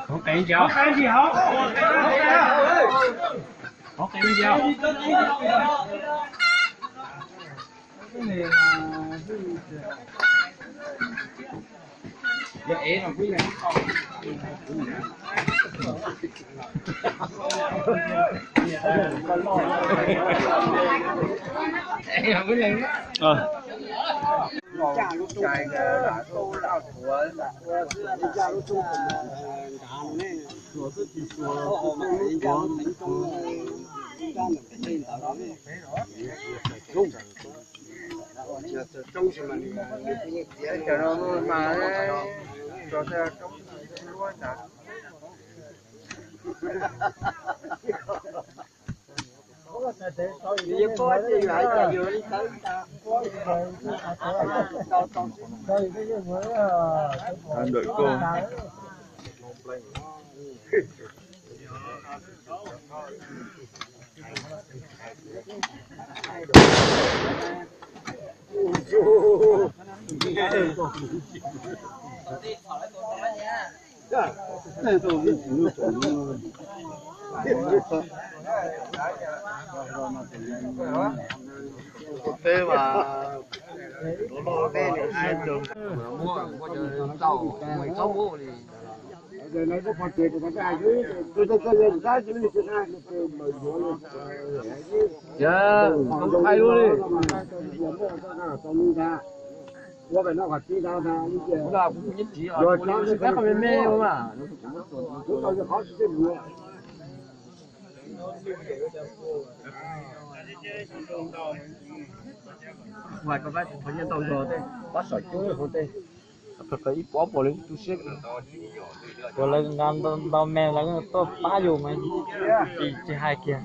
Hov qev ntsia, hov qev ntsia. Yog, tau thaij lub li. Kuv kuv nyob tiv os, kuv sis peb qhov me me mas. Kuv hais koj pab qhov nyiaj ntau zog tej pab saum cub hov tej, ib puas ob puas li tu siab. Kuv lawv nqa ntau me lawv tuaj pab yus mas tsis hais kiag.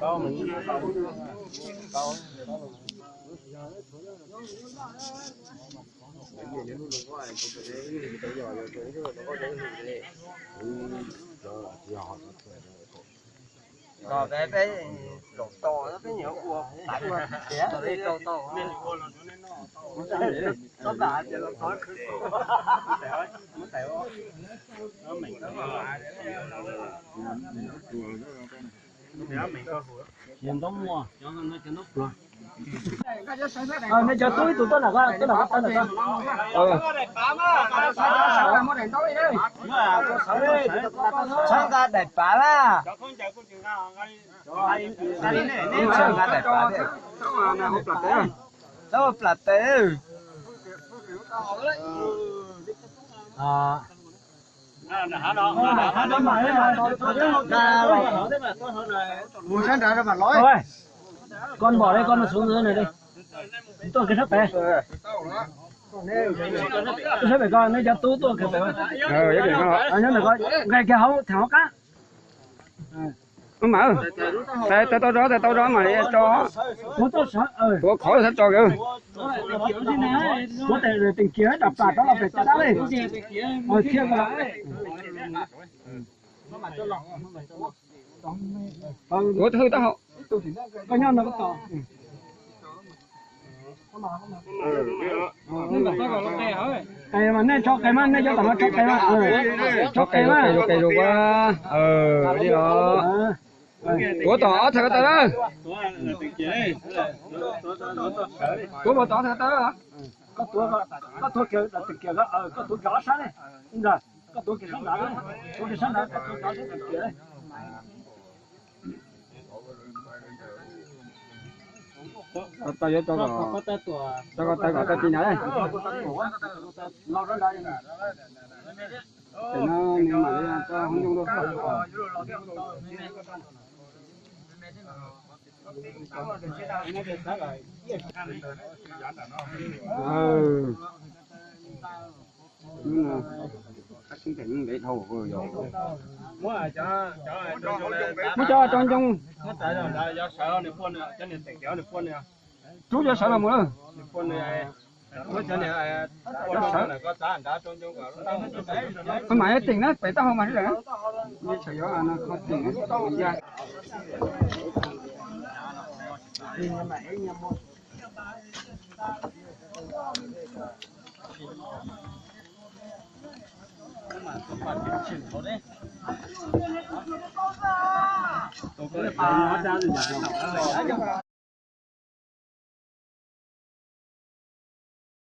Peb, peb zaum tau, peb nyiam ua, ua tau tau. Ntoo muaj, cov no cov ntaub pluag. Nej cov tub ib tug tuaj nram ko, tuaj nram ko, tuaj nram ko. Txhob nqa daim pav na. Txhob nqa daim pav thiab. Txhob ua plam tes. Mus sab nrad rau mam los. Koj npam li koj mus xub ntawd na li. Tuaj kiag sab pem. Tuaj sab pem ko, neb cov tub tuaj kiag pem. Nyob ntawm ko, nqes kiag hauv theem hauv qab. Mas, tais tau zov, tais tau zov mam li tso. Tuav qhov sab tso kawg. Kuv tes kiag rau pem caj dab li. Thiab ko. Kuv hwj taub hau. Qes mas, nej tso qes mas, nej cov tom no tso qes mas. Tso qes mas, qes zus qes zus, qes zus ua li los. Kuv tom ob txhais ko taw lawm. Kuv mus tom ob txhais ko taw lawm. Koj tuav, koj tuav kiag, koj tuav kiag ob sab ne, ntag, koj tuav kiag sab nrad, tuav kiag sab nrad, koj tuav kiag sab nrad kiag. Tau yuav tso kom, tso kom tawg kom tag tis ntawd. Ces no nws mam li tso hauv ncoo dua. Muab cov tso ncoo. Rub cov sawv los mus lawm. Sawv, mam teem na, pem taub hau mas sib daws na. Sawv yuav teem ya.